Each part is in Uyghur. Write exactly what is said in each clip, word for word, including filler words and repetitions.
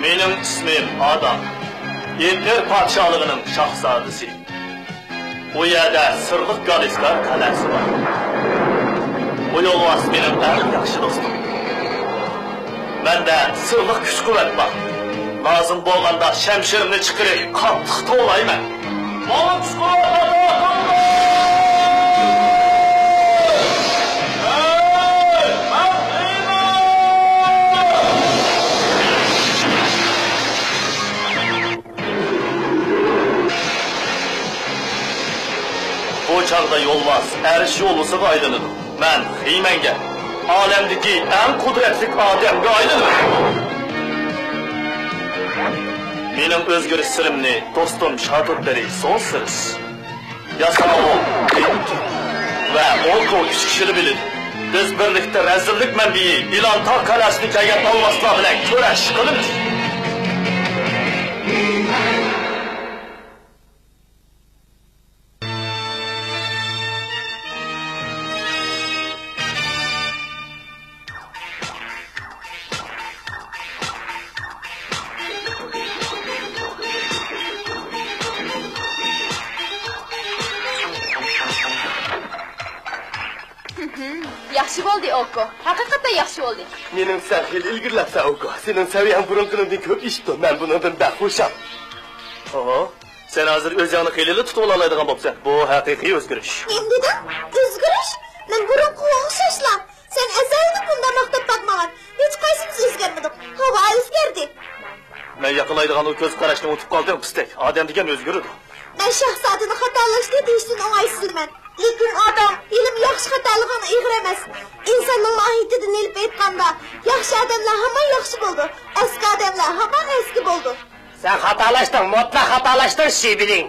مېنىڭ ئىسمىم ئادام. ئېتىر پادىشاھلىقىنىڭ شاھزادىسى. ئۇ يەردە سىرلىق گالىسكار قەلئەسى بار. بۇ يولۋاس مېنىڭ ئەڭ ياخشى دوستۇم. مەندە سىرلىق كۈچ-قۇۋۋەت بار. لازىم بولغاندا شەمشىرىمنى چىقىرىپ، قاتتىق توۋلايمەن. ماڭا كۈچ-قۇۋۋەت ئاتا قىلدى! ھەي، مەن خىمەن! بۇ چاغدا يولۋاس ئەرش يولۋىسىغا ئايلىنىدۇ. مەن خىمەنگە، ئالەمدىكى ئەڭ قۇدرەتلىك ئادەمگە ئايلىنىمەن. مېنىڭ ئۆزگىرىش سىرىمنى دوستۇم شاتۇتبېرى سون سىرىس، ياساۋۇل بېنكى ۋە ئوكو ئۈچ كىشىلا بىلىدۇ. بىز بىرلىكتە رەزىللىك مەنبىيى ئىلان تاغ قەلئەسىنى كەلگەن ئالۋاستىلار بىلەن كۈرەش قىلىمىز. ياخشى بولدى، ئوكو. ھەقىقەتەن ياخشى بولدى. مېنىڭ سەن خېلى ئىلگىرىلەپسەن، ئوكو. سېنىڭ سەۋىيەڭ بۇرۇنقىنىڭدىن كۆپ ئېشىپتۇ. مەن بۇنىڭدىن بەك خۇشال. ئوھو. سەن ھازىر ئۆزۈڭنى خېلىلا تۇتۇۋالالايدىغان بوپسەن. بۇ ھەقىقىي ئۆزگىرىش. نېمە دېدىڭ؟ ئۆزگىرىش؟ مەن بۇرۇنقىغا ئوخشاشلا. سەن ئەزەلدىن بۇنداق ماختاپ باقمىغان. ھېچقايسىمىز ئۆزگەرمىدۇق. ھاۋا ئۆزگەردى. مەن ياقلايدىغان ئۇ كۆز قاراشنى ئۇنتۇپ قالدىڭ، پىستەك. ئادەم دېگەن ئۆزگىرىدۇ. مەن شاھزادىنى خاتالاشنى دېيىشتىن ئوڭايسىزلىنىمەن. لېكىن ئادەم ھېلىمۇ ياخشى خاتالىغىنى ئېغىر ئەمەس. ئىنساننىڭ ماھىيىتىدىن ئېلىپ ئېيتقاندا، ياخشى ئادەملەر ھامان ياخشى بولىدۇ، ئەسكى ئادەملەر ھامان ئەسكى بولىدۇ. سەن خاتالاشتىڭ، مۇتلەق خاتالاشتىڭ، شىبىلىڭ.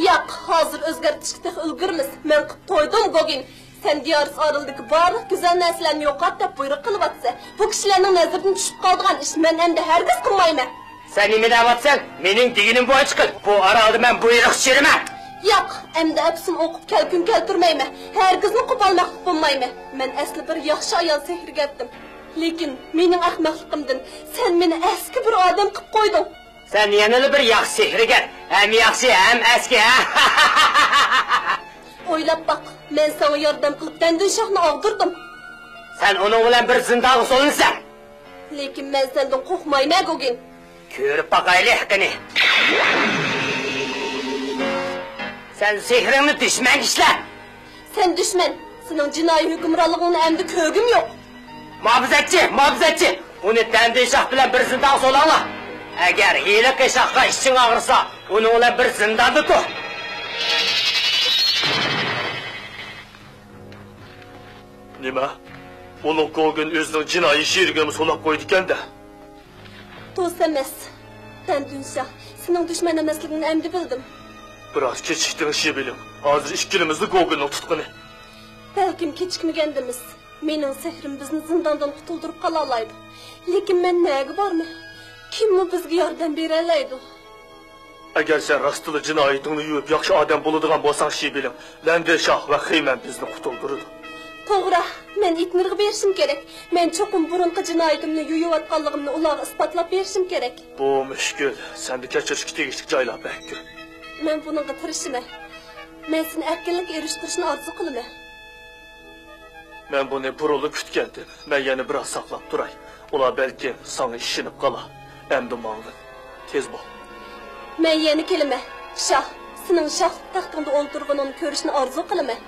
ياق، ھازىر ئۆزگەرتىشكە تېخى ئۈلگۈرىمىز. مەن قىپ قويدۇم، گوگىن. سەن دىيارىس ئارىلىدىكى بارلىق گۈزەل نەرسىلەرنى يوقات دەپ بۇيرۇق قىلىۋاتىسەن. بۇ كىشىلەرنىڭ نەزىرىدىن چۈشۈپ قالىدىغان ئىش مەن ئەمدى ھەرگىز قىلمايمەن. سەن نېمە دەۋاتىسەن؟ مېنىڭ دېگىنىم بويىچە قىل. بۇ ئارالدا مەن بۇيرۇق چىشىرىمەن. ياق، ئەمدى ئەپسۇن ئوقۇپ كەلكۈن كەلتۈرمەيمەن. ھەرگىزمۇ قوپالماقلىق بولمايمەن. مەن ئەسلى بىر ياخشى ئايال سېھىرگەرتىم. لېكىن مېنىڭ ئەخمەقلىقىمدىن سەن مېنى ئەسكى بىر ئادەم قىپ قويدۇڭ. سەن يەنىلا بىر ياخشى سېھىرگەر. ھەم ياخشى، ھەم ئەسكى، ھە؟ ئويلاپ باق، مەن ساڭا ياردەم قىلىپ دەندۈن شاھنى ئاغدۇردۇم. سەن ئۇنىڭ بىلەن بىر زىندانغا سولىنىسەن. لېكىن مەن سەندىن قورقمايمەن، گوگىن. كۆرۈپ باقايلى قېنى. سەن سېھرىڭنى دۈشمەنگە ئىشلە. سەن دۈشمەن، سېنىڭ جىنايى ھۆكۈمرانلىقىڭنى ئەمدى كۆرگۈم يوق. مۇھاپىزەتچى، مۇھاپىزەتچى! ئۇنى دەندىن شاھ بىلەن بىر زىندانغا سولاڭلار. ئەگەر ھېلىقى شاھقا ئىچىڭ ئاغرىسا، ئۇنىڭ بىلەن بىر زىنداندا تۇر. نېمە؟ ئۇلۇغ گوگىن ئۆزىنىڭ جىنايى شېرىكىنىمۇ سولاپ قويدىكەن-دە. دوست ئەمەس. دەندۈن شاھ، سېنىڭ دۈشمەن ئەمەسلىكىڭنى ئەمدى بىلدىم. بىراز كېچىكتىڭ، شىبىلىڭ. ھازىر ئىككىلىمىزلا گوگىننىڭ تۇتقۇنى. بەلكىم كېچىكمىگەندىمىز. مېنىڭ سېھرىم بىزنى زىنداندىن قۇتۇلدۇرۇپ قالالايدۇ. لېكىن مەن نەگە بارمەن؟ كىممۇ بىزگە ياردەم بېرەلەيدۇ؟ ئەگەر سەن راستلا جىنايىتىڭنى يۇيۇپ، ياخشى ئادەم بولىدىغان بولساڭ، شىبىلىڭ، لەندىر شاھ ۋە خېمەن بىزنى قۇتۇلدۇرىدۇ. توغرا، مەن ئېتنېرغا بېرىشىم كېرەك. مەن چوقۇم بۇرۇنقى جىنايىتىمنى يۇيۇۋاتقانلىقىمنى ئۇلارغا ئىسپاتلاپ بېرىشىم كېرەك. بۇ مۈشكۈل. سەندە كەچۈرۈشكە تېگىشلىك جايلار بەك كۆپ. مەن بۇنىڭغا تىرىشىمەن. مەن سېنى ئەركىنلىككە ئېرىشتۈرۈشنى ئارزۇ قىلىمەن. مەن بۇنى بۇرۇنلا كۈتكەنتىم. مەن يەنە بىراز ساقلاپ تۇراي. ئۇلار بەلكىم ساڭا ئىشىنىپ قالار. ئەمدى ماڭغىن. تېز بول. مەن يەنە كېلىمەن. شاھ، سېنىڭ شاھلىق تەختىڭدە ئولتۇرغىنىڭنى كۆرۈشنى ئارزۇ قىلىمەن.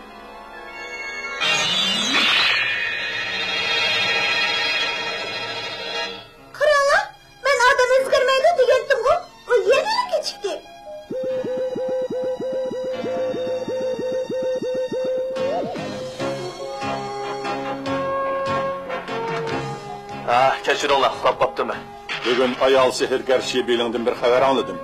قاراڭلار! مەن ئادەم ئۆزگەرمەيدۇ دېگەنتىمغۇ، ئۇ يەنىلا كېچىكتى. ھە، كەچۈرۈڭلار، ئۇخلاپ قاپتىمەن. بۈگۈن ئايال سېھىرگەر شىبىلىڭدىن بىر خەۋەر ئاڭلىدىم.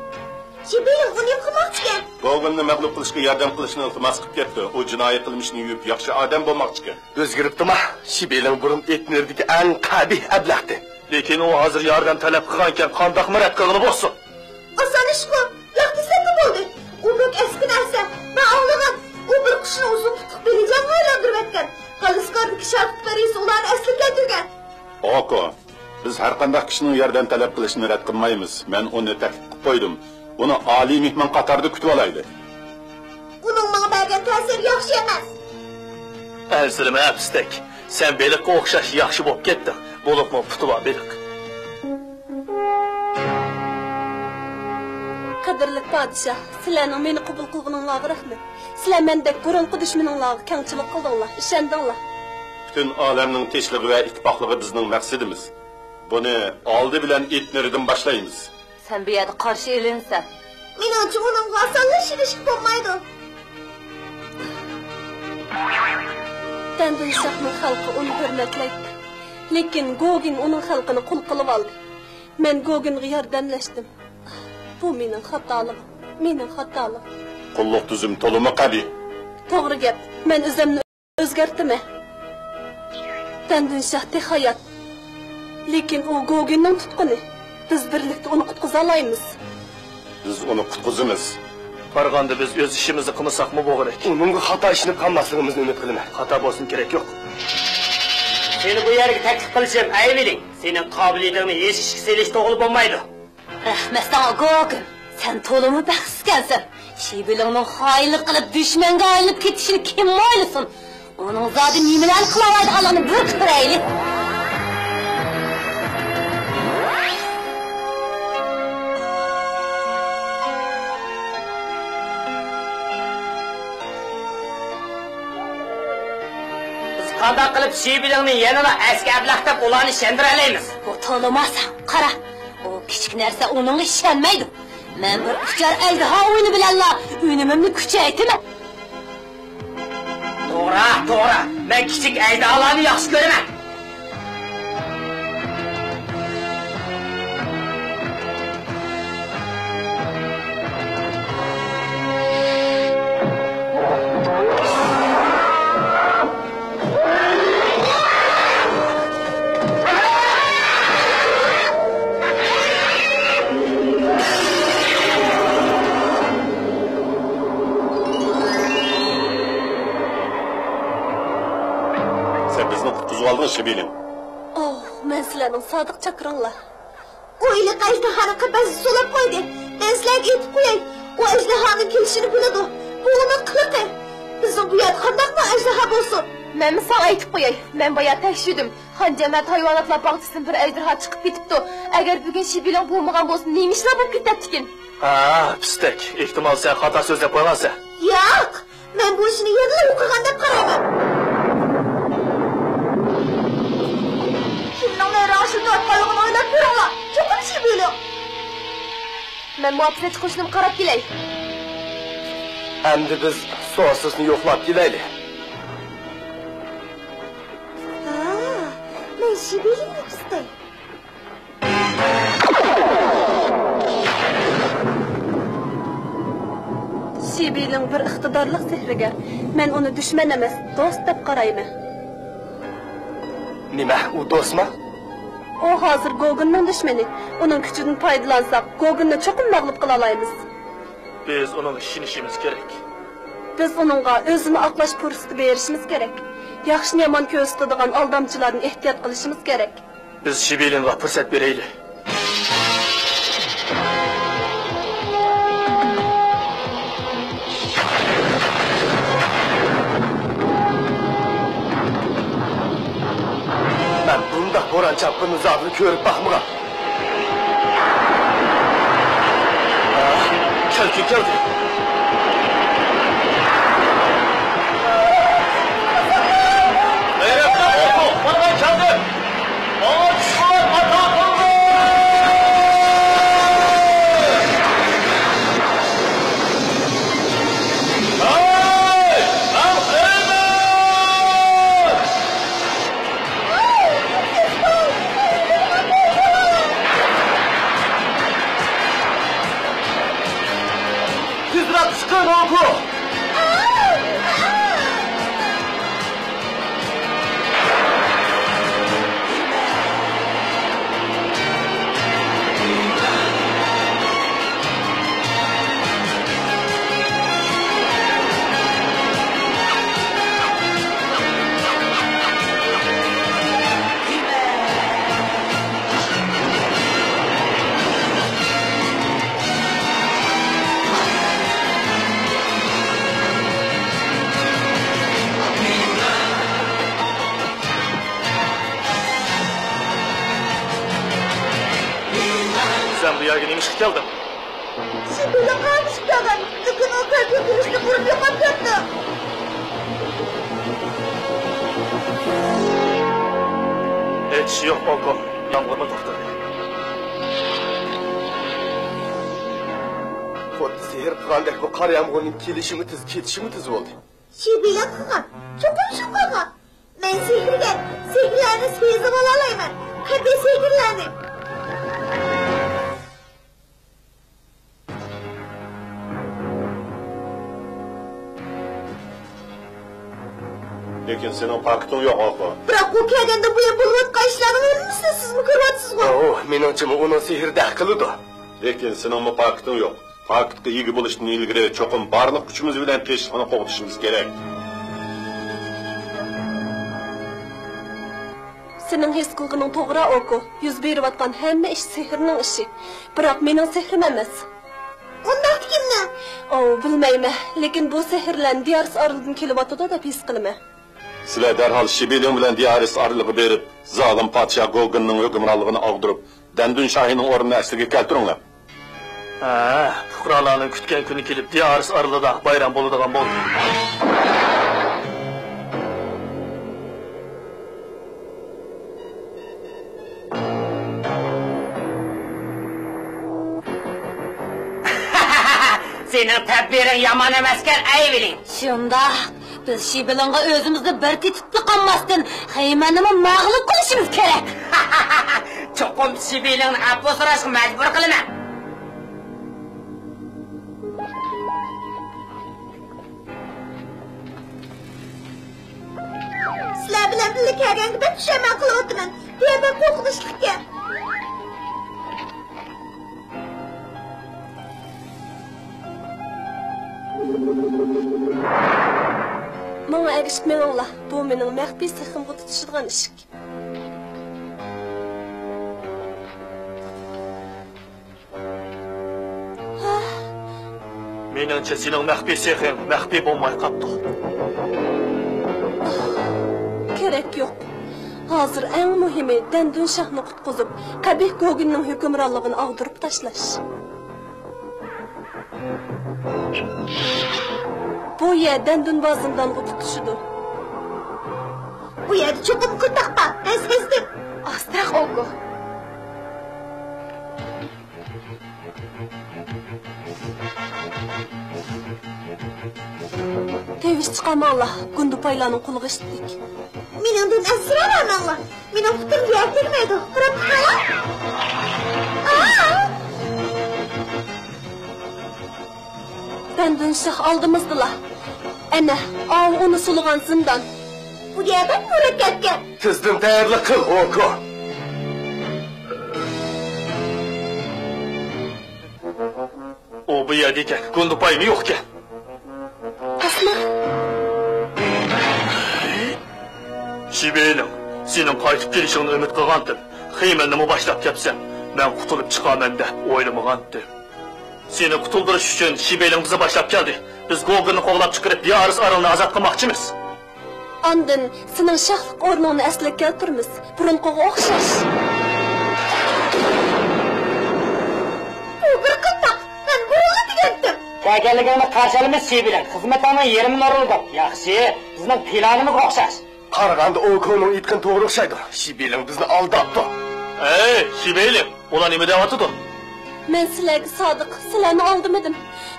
شىبىلىڭ ئۇ نېمە قىلماقچىكەن؟ گوگىننى مەغلۇپ قىلىشقا ياردەم قىلىشنى ئىلتىماس قىلىپ كەپتۇ. ئۇ جىنايى قىلمىشىنى يۇيۇپ ياخشى ئادەم بولماقچىكەن. ئۆزگىرىپتىما؟ شىبىلىڭ بۇرۇن ئېتنېردىكى ئەڭ قەبىھ ئەبلەختى. لېكىن ئۇ ھازىر ياردەم تەلەپ قىلغانىكەن، قانداقمۇ رەت قىلغىلى بولسۇن؟ ئاسان ئىشقۇ، ياق دېسەممۇ بولدى. ئۇ بەك ئەسكى نەرسە. مەن ئاڭلىغان، ئۇ بىر قۇشنى ئۇزۇن پۇتلۇق بېلىجانغا ئايلاندۇرۇۋەتكەن. خالىسكاردىكى شاتۇت پەرىسى ئۇلارنى ئەسلىگە كەلتۈرگەن. ئوكو. بىز ھەرقانداق كىشىنىڭ ياردەم تەلەپ قىلىشىنى رەت قىلمايمىز. مەن ئۇنى تەكلىپ قىلىپ قويدۇم. ئۇنى ئالىي مېھمان قاتارىدا كۈتۈۋالايلى. ئۇنىڭ ماڭا بەرگەن تەسىرى ياخشى ئەمەس. ئەنسىرىمە، پىستەك. سەن بېلىققا ئوخشاش ياخشى بولۇپ كەتتىڭ. بولۇپمۇ پۇتى بار بېلىق. قەدىرلىك پادىشاھ، سىلەرنىڭ مېنى قوبۇل قىلغىنىڭلارغا رەھمەت. سىلەر مەندەك بۇرۇنقى دۈشمىنىڭلارغا كەڭچىلىك قىلدىڭلار، ئىشەندىڭلار. پۈتۈن ئالەمنىڭ تىنچلىقى ۋە ئىتتىپاقلىقى بىزنىڭ مەقسىتىمىز. بۇنى ئالدى بىلەن ئېتنېردىن باشلايمىز. سەن بۇ يەردە قارشى ئېلىنىسەن. مېنىڭچە، ئۇنىڭغا ئاسانلا ئىشىنىشكە بولمايدۇ. دەندۇنشاھنىڭ خەلقى ئۇنى ھۆرمەتلەيتتى. لېكىن گوگىن ئۇنىڭ خەلقىنى قۇل قىلىۋالدى. مەن گوگىنغا ياردەملەشتىم. بۇ مېنىڭ خاتالىقىم، مېنىڭ خاتالىقىم. قۇللۇق تۈزۈم تولىمۇ قەبىھ. توغرا گەپ. مەن ئۆزۈمنى ئۆزگەرتىمەن. دەندۇنشاھ تېخى ھايات. لېكىن ئۇ گوگىننىڭ تۇتقۇنى. بىز بىرلىكتە ئۇنى قۇتقۇزالايمىز. بىز ئۇنى قۇتقۇزىمىز. بارغاندا بىز ئۆز ئىشىمىزنى قىلمىساقمۇ بولغۇدەك. ئۇنىڭغا خاتا ئىشنى قىلماسلىقىمىزنى ئۈمىد قىلىمەن. خاتا بولسىمۇ كېرەك يوق. سېنى بۇ يەرگە تەكلىپ قىلىشىم ئەيىبلىك. سېنىڭ قابىلىيىتىڭنى ھېچ كىشىگە سېلىشقا توغرا بولمايدۇ. رەھمەت ساڭا، گوگىن. سەن تولىمۇ بەختلىك ئىكەنسەن. شىبىلىڭنىڭ خائىنلىق قىلىپ دۈشمەنگە ئايلىنىپ كېتىشىنى كىم ئويلىسۇن؟ ئۇنىڭ زادى نېمىلەرنى قىلالايدىغانلىقىنى بىر كۆرەيلى. بىز قانداق قىلىپ شىبىلىڭنى يەنىلا ئەسكى ئەبلەخ دەپ ئۇلارنى ئىشەندۈرەلەيمىز؟ بۇ تولىمۇ ئاسان. قارا، ئۇ كىچىك نەرسە، ئۇنىڭغا ئىشەنمەيدۇ. مەن بىر ئۇچار ئەجدىھا ئويۇنى بىلەنلا ئۈنۈمۈمنى كۈچەيتىمەن. توغرا، توغرا. مەن كىچىك ئەجدىھالارنى ياخشى كۆرىمەن. سەن بىزنى قۇتقۇزۇۋالدىڭ، شىبىلىڭ. ئوھ، مەن سىلەرنىڭ سادىق چاكىرىڭلار. ئۇ ھېلىقى ئەجدىھانى قەپەسكە سولاپ قويدى. مەن سىلەرگە ئېيتىپ قوياي، ئۇ ئەجدىھانىڭ كېلىشىنى بىلىدۇ. بۇ ئۇنىڭ قىلىقى. بىزنىڭ بۇ يەردە قانداقمۇ ئەجدىھا بولسۇن؟ مەنمۇ ساڭا ئېيتىپ قوياي، مەن بايا تەكشۈردۈم. خانجەمەت ھايۋاناتلار باغچىسىدىن بىر ئەجدىھا چىقىپ كېتىپتۇ. ئەگەر بۈگۈن شىبىلىڭ بولمىغان بولسا، نېمە ئىشلار بولۇپ كېتەتتىكىن؟ ھە، پىستەك. ئېھتىمال، سەن خاتا سۆزلەپ قويغانسەن. ياق! مەن بۇ ئىشنى يەنىلا ئۇقىغان دەپ قارايمەن. كىمنىڭ نەيرەڭ ئىشلىتىۋاتقانلىقىنى ئويلاپ كۆرۈڭلار. چوقۇم شىبىلىڭ. مەن مۇھاپىزەتچى قوشۇنۇمغا قاراپ كېلەي. ئەمدى بىز سوسىسنى يوقلاپ كېلەيلى. ھا، مەن شىبىلىڭنى قىستاي. شىبىلىڭ بىر ئىقتىدارلىق سېھىرگەر. مەن ئۇنى دۈشمەن ئەمەس، دوست دەپ قارايمەن. نېمە، ئۇ دوستمۇ؟ ئۇ ھازىر گوگىننىڭ دۈشمىنى. ئۇنىڭ كۈچىدىن پايدىلانساق، گوگىننى چوقۇم مەغلۇپ قىلالايمىز. بىز ئۇنىڭغا ئىشىنىشىمىز كېرەك. بىز ئۇنىڭغا ئۆزىنى ئاقلاش پۇرسىتى بېرىشىمىز كېرەك. ياخشىنى يامان كۆرسىتىدىغان ئالدامچىلاردىن ئېھتىيات قىلىشىمىز كېرەك. بىز شىبىلىنغا پۇرسەت بېرەيلى. مەن بۇنداق بوران-چاپقۇننى زادىلا كۆرۈپ باقمىغان. كەلگۈ كەلدى. غەيرەتلىك ئوقۇ، مانا مەن كەلدىم. ماڭا چۈشكۈنلەر ئاتا قىلدى. ھەي، مەن قېرىمەن! تېزرەك چىقىڭ! نېمە ئىشقا كەلدىڭ؟ شىبىلىڭ قامۇشقا كەلگەن، لېكىن ئۇ پەرقى كۆرۈشنى بۇرۇن يوقاپ كەتتى. ھېچ ئىش يوق، ئوكو. يامغۇرمۇ توختىدى. خۇددى سېھىر قىلغاندەك بۇ قار يامغۇرنىڭ كېلىشىمۇ تېز، كېتىشىمۇ تېز بولدى. شىبىلىڭ قىلغان، چوقۇم شۇ قىلغان. مەن سېھىرگەر، سېھىرلەرنى سېزىۋالالايمەن. قەبىھ سېھىرلەرنى. لېكىن سېنىڭ پاكىتىڭ يوق، ئوكو. بىراق ئۇ كەلگەندىن بۇيان بولۇۋاتقان ئىشلارنىڭ ھەممىسىنى سىزمۇ كۆرۈۋاتىسىزغۇ؟ ئوو، مېنىڭچىمۇ ئۇنىڭ سېھرىدە ھەق قىلىدۇ. لېكىن سېنىڭمۇ پاكىتىڭ يوق. پاكىتقا ئىگە بولۇشتىن ئىلگىرى چوقۇم بارلىق كۈچىمىز بىلەن تىرىشلىقنى قوغدىشىمىز كېرەك. سېنىڭ ھېس قىلغىنىڭ توغرا، ئوكو. يۈز بېرىۋاتقان ھەممە ئىش سېھىرنىڭ ئىشى. بىراق مېنىڭ سېھرىم ئەمەس. ئۇنداقتا كىمنىڭ؟ ئوۋ، بىلمەيمەن. لېكىن بۇ سېھىرلەرنى دىيارىس ئارىلىدىن كېلىۋاتىدۇ دەپ ھېس قىلىمەن. سىلەر دەرھال شىبىلىڭ بىلەن دىيارىس ئارىلىغا بېرىپ، زالىم پادىشاھ گوگىننىڭ ھۆكۈمرانلىقىنى ئاغدۇرۇپ، دەندۈن شاھىنىڭ ئورنىنى ئەسلىگە كەلتۈرۈڭلار. ھە، پۇقرالارنىڭ كۈتكەن كۈنى كېلىپ، دىيارىس ئارىلىدا بايرام بولىدىغان بولدى. سېنىڭ تەدبىرىڭ يامان ئەمەسكەن، ئەيۋىلىڭ. شۇنداق. بىز شىبىلىڭغا ئۆزىمىزنى بىر تېتىپلا قالماستىن، خېيمەننىمۇ مەغلۇپ قىلىشىمىز كېرەك. چوقۇم شىبىلىڭنى ئەپۇ سوراشقا مەجبۇر قىلىمەن. سىلەر بىلەن بىللە كەلگەنگە بەك پۇشايمان قىلىۋاتىمەن. بۇ يەر بەك قورقۇنچلۇقكەن. ماڭا ئەگىشىپ مېڭىڭلار. بۇ مېنىڭ مەخپىي سېخىمغا تۇتىشىدىغان ئىشىك. مېنىڭچە، سېنىڭ مەخپىي سېخىڭ مەخپىي بولماي قاپتۇ. كېرەك يوق. ھازىر ئەڭ مۇھىمى دەندۈن شاھنى قۇتقۇزۇپ، قەبىھ گوگىننىڭ ھۆكۈمرانلىقىنى ئاغدۇرۇپ تاشلاش. بۇ يەر دەندۈن بار زىندانغا تۇتىشىدۇ. بۇ يەردە چوقۇم قۇرتاق بار، مەن سەزدىم. ئاستىراق، ئوكو. تىۋىش چىقارماڭلار، گۇندىپايلارنىڭ قولىغا ئىشتىك. مېنىڭدىن ئەنسىرەۋەرمەڭلار. مېنىڭ پۇتۇم يەر تەگمەيدۇ. قاراپ تۇرۇڭلار. ئا! دەندۈن شاھ ئالدىمىزدىلا. ئەنە، ئاۋۇ ئۇنى سولىغان زىندان. بۇ يەر بەك مۇرەككەپكەن. تېزدىن تەييارلىق قىل، ئوكو. ئۇ بۇ يەردە ئىكەن، گۇندىپايمۇ يوقكەن. ئەسما! شىبېيلىڭ، سېنىڭ قايتىپ كېلىشىڭنى ئۈمىد قىلغانتىم. خېيمەننىمۇ باشلاپ كەپسەن، مەن قۇتۇلۇپ چىقارمەن دەپ ئويلىمىغانتىم. سېنى قۇتۇلدۇرۇش ئۈچۈن شىبېيلىڭ بىزنى باشلاپ كەلدى. بىز گوگىننى قوغلاپ چىقىرىپ، دىيارىس ئارىلىنى ئازاد قىلماقچىمىز. ئاندىن سېنىڭ شاھلىق ئورنۇڭنى ئەسلىگە كەلتۈرىمىز. بۇرۇنقىغا ئوخشاش. بۇ بىر قىلماق. مەن بۇرۇنلا دېگەنتىم. كەلگەنلىكىڭنى قارشى ئالىمىز، شىبېيلىڭ. خىزمىتىڭنىڭ يېرىمىنى ئورۇندۇق. ياخشى، بىزنىڭ پىلانىمىزغا ئوخشاش. قارىغاندا ئوكونىڭ ئېيتقىنى توغرا ئوخشايدۇ. شىبېيلىڭ بىزنى ئالداپتۇ. ئەي، شىبېيلىڭ، ئۇلار نېمە دەۋاتىدۇ؟ مەن سىلەرگە سادىق، سىلەرنى ئالدىمىدىم.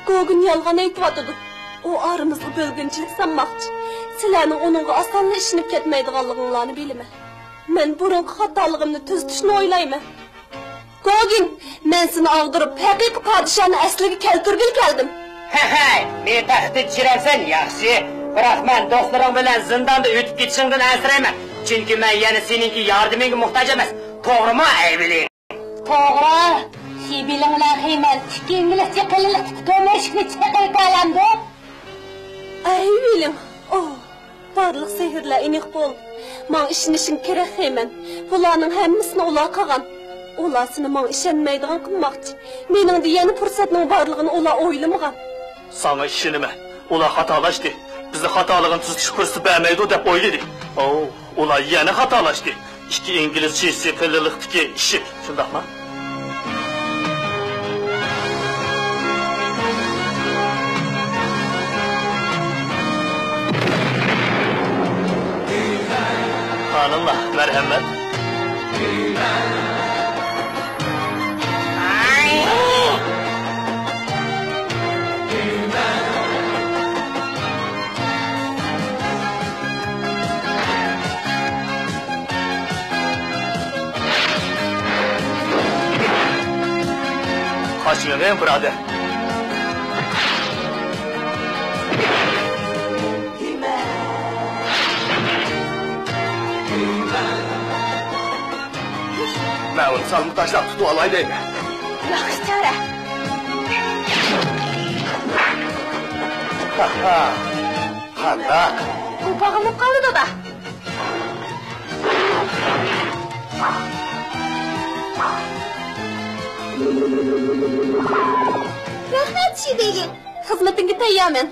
گوگىن يالغان ئېيتىۋاتىدۇ. ئۇ ئارىمىزغا بۆلگۈنچىلىك سالماقچى. سىلەرنىڭ ئۇنىڭغا ئاسانلا ئىشىنىپ كەتمەيدىغانلىقىڭلارنى بىلىمەن. مەن بۇرۇنقى خاتالىقىمنى تۈزىتىشنى ئويلايمەن. گوگىن، مەن سېنى ئاغدۇرۇپ، ھەقىقىي پادىشاھنى ئەسلىگە كەلتۈرگىلى كەلدىم. ھەي، ھەي، مېنى تەختتىن چۈشۈرەمسەن، ياخشى. بىراق مەن دوستلىرىڭ بىلەن زىنداندا ئۆتۈپ كېتىشىڭدىن ئەنسىرەيمەن. چۈنكى مەن يەنە سېنىڭكى ياردىمىڭگە موھتاج ئەمەس. توغرىمۇ، ئەيۋىلىڭ؟ توغرا. شىبېيلىڭ بىلەن خېيمەن ئىككى ئىنگلىزچە قېلىنلىقتىكى كۆمۈر ئىشىكنى چېقىۋېتەلەمدۇ؟ ئەيۋىلىڭ. ئوھ. بارلىق سېھىرلەر ئېنىق بولدى. ماڭا ئىشىنىشىڭ كېرەك، خېيمەن. بۇلارنىڭ ھەممىسىنى ئۇلار قىلغان. ئۇلار سېنى ماڭا ئىشەنمەيدىغان قىلماقچى. مېنىڭدە يەنە پۇرسەتنىڭ بارلىقىنى ئۇلار ئويلىمىغان. ساڭا ئىشىنىمەن. ئۇلار خاتالاشتى. بىزنى خاتالىقىنى تۈزىتىش پۇرسىتى بەرمەيدۇ دەپ ئويلىدى. ئوۋ، ئۇلار يەنە خاتالاشتى. ئىككى ئىنگلىز چىسى قېلىنلىقتىكى ئىشىك، شۇنداقمۇ؟ ئالىڭلار، مەرھەمەت. قاچمىغىن، بۇرادەر. مەن ئۇنى سالما تاشلاپ تۇتۇۋالاي دەيمەن. ياخشى چارە. ھاھا. قانداق؟ ئۇ باغلىنىپ قالدى، دادا. رەھمەت، شىبېيلىن. خىزمىتىڭگە تەييارمەن.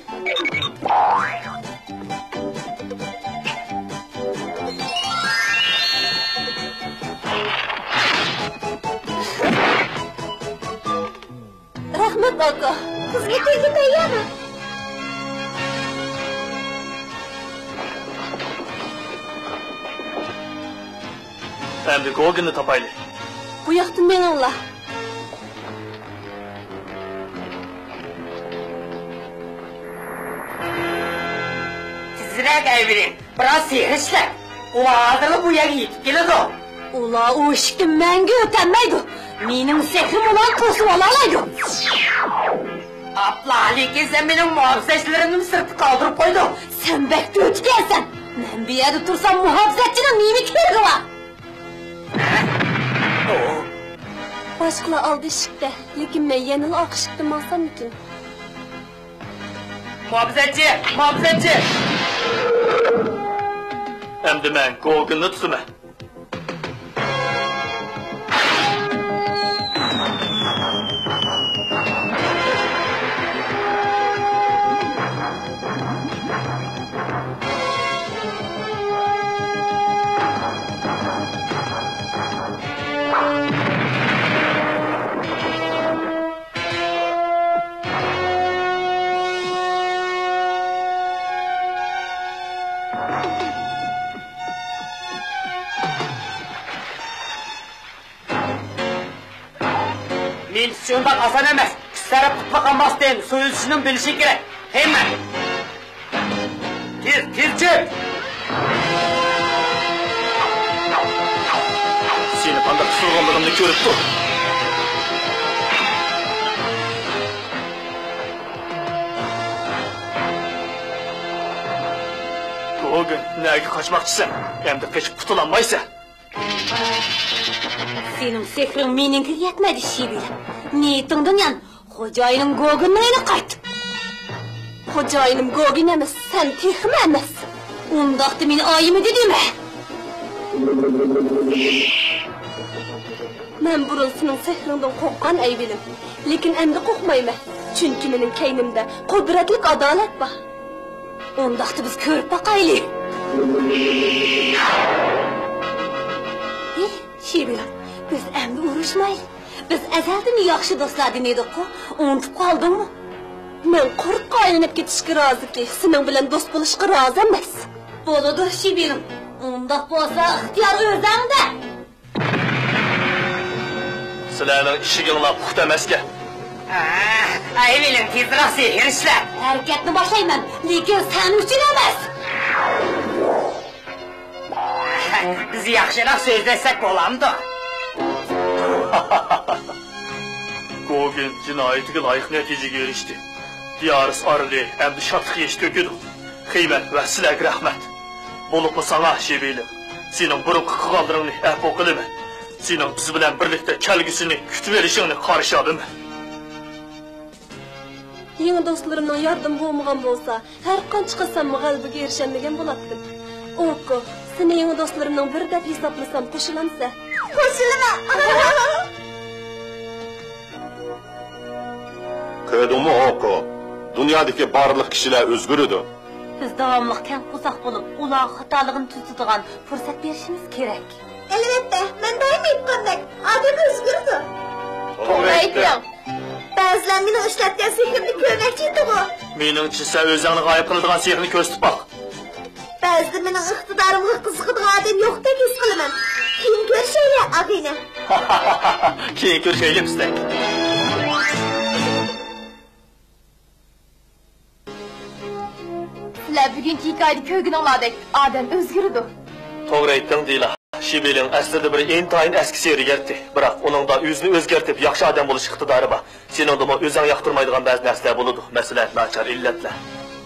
رەھمەت، ئاكا. خىزمىتىڭگە تەييارمەن. ئەمدى گوگېننى تاپايلى. بۇ ياقتىن مېڭىڭلار. تېزرەك ئەۋېلىڭ، بىراز سېھىر ئىشلەپ، ئۇلار ھازىرلا بۇ يەرگە يېتىپ كېلىدۇ. ئۇلار ئۇ ئىشىكتىن مەڭگۈ ئۆتەلمەيدۇ. مېنىڭ سېھرىم ئۇلارنى توسۇۋالالايدۇ. ئاپلا، لېكىن سەن مېنىڭ مۇھاپىزەتچىلىرىمنى سىرتتا قالدۇرۇپ قويدۇڭ. سەن بەك تۆتىكەنسەن. مەن بۇ يەردە تۇرسام، مۇھاپىزەتچىنىڭ نېمە كېرىكى بار؟ باشقىلار ئالدى ئىشىكتە، لېكىن مەن يەنىلا ئارقا ئىشىكتىن ماڭساممىكىن؟ مۇھاپىزەتچى! مۇھاپىزەتچى! ئەمدى مەن گوگېننى تۇتىمەن. مېنىڭچە شۇنداق ئاسان ئەمەس. ئىككى تەرەپ ئىتتىپاق قىلماستىن سۇ ئۈزۈشنىمۇ بىلىشى كېرەك. ھەممە! تېز، تېز چىق! سېنى قانداق قىستۇرغانلىقىمنى كۆرۈپ تۇر. گوگېن، نەگە قاچماقچىسەن؟ ئەمدى قېچىپ قۇتۇلالمايسەن. سېنىڭ سېھرىڭ مېنىڭكىگە يەتمەيدۇ، شىبېيلىن. نىيىتىڭدىن يان، خوجايىنىڭ گوگېننىڭ ئېلىپ قايت. خوجايىنىم گوگېن ئەمەس، سەن تېخىمۇ ئەمەس. ئۇنداقتا مېنى ئايىمى دېدىمە. مەن بۇرۇن سېنىڭ سېھرىڭدىن قورققان ئەيۋىلىم. لېكىن ئەمدى قورقمايمەن. چۈنكى مېنىڭ كەينىمدە قۇدرەتلىك ئادالەت بار. ئۇنداقتا بىز كۆرۈپ باقايلى. ھېي، شىبېيلىن، بىز ئەمدى ئۇرۇشمايلى. بىز ئەزەلدىن ياخشى دوستلاردىن ئىدۇققۇ، ئۇنتۇپ قالدىڭمۇ؟ مەن قۇرتقا ئايلىنىپ كېتىشكە رازىكى، سېنىڭ بىلەن دوست بولۇشقا رازى ئەمەس. بولىدۇ، شىبېيلىن. ئۇنداق بولسا ئىختىيار ئۆزەڭدە. سىلەرنىڭ ئىشىكىڭلار پۇختا ئەمەسكەن. ئەيۋىلىڭ، تېزراق سېھىر ئىشلە. ھەرىكەتنى باشلايمەن، لېكىن سەن ئۈچۈن ئەمەس. بىز ياخشىراق سۆزلەشسەك بولامدۇ؟ گوگېن جىنايىتىگە لايىق نەتىجىگە ئېرىشتى. دىيارىس ئارلى ئەمدى شادلىق يېشى تۆكىدۇ. خېيمەن ۋە سىلەرگە رەھمەت. بولۇپمۇ ساڭا، شىبېيلىن، سېنىڭ بۇرۇنقى قىلغانلىرىڭنى ئەپۇ قىلىمەن. سېنىڭ بىز بىلەن بىرلىكتە كەلگۈسىنى كۈتۈۋېلىشىڭنى قارشى ئالىمەن. يېڭى دوستلىرىمنىڭ ياردىمى بولمىغان بولسا، ھەر قانچە قىلساممۇ غەلىبىگە ئېرىشەلمىگەن بولاتتىم. ئوكو، سېنى يېڭى دوستلىرىمنىڭ بىرى دەپ ھېسابلىسام قوشۇلامسەن؟ قوشۇلىمەن. كۆردۈڭمۇ، ئوكو؟ دۇنيادىكى بارلىق كىشىلەر ئۆزگىرىدۇ. بىز داۋاملىق كەڭ قورساق بولۇپ، ئۇلارغا خاتالىقىنى تۈزىتىدىغان پۇرسەت بېرىشىمىز كېرەك. ئەلۋەتتە، مەن دائىم ئېيتقاندەك، ئادەم ئۆزگىرىدۇ. توغرا ئېيتتىڭ. بەزىلەر مېنىڭ ئىشلەتكەن سېھرىمنى كۆرمەكچى ئىدىغۇ. مېنىڭچە، سەن ئۆزۈڭنى غايىب قىلىدىغان سېھرىنى كۆرسىتىپ باق. بەزىدە مېنىڭ ئىقتىدارىمغا قىزىقىدىغان ئادەم يوقتەك ھېس قىلىمەن. كېيىن كۆرۈشەيلى، ئاغىنە. كېيىن كۆرۈشەيلى، پىستەك. سىلەر بۈگۈنكى ھېكايىدە كۆرگىنىڭلاردەك ئادەم ئۆزگىرىدۇ. توغرا ئېيتتىڭ، دىلا. شىبىلىڭ ئەسلىدە بىر ئىنتايىن ئەسكى سېرىگەرتى. بىراق ئۇنىڭدا ئۆزىنى ئۆزگەرتىپ ياخشى ئادەم بولۇش ئىقتىدارى بار. سېنىڭدىمۇ ئۆزۈڭ ياقتۇرمايدىغان بەزى نەرسىلەر بولىدۇ. مەسىلەن، ناچار ئىللەتلەر.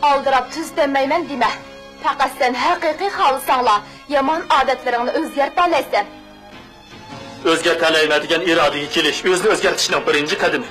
ئالدىراپ تۈزىتەلمەيمەن دېمە. پەقەت سەن ھەقىقىي خالىساڭلا، يامان ئادەتلىرىڭنى ئۆزگەرتەلەيسەن. ئۆزگەرتەلەيمەن دېگەن ئىرادىگە كېلىش ئۆزىنى ئۆزگەرتىشنىڭ بىرىنچى قەدىمى.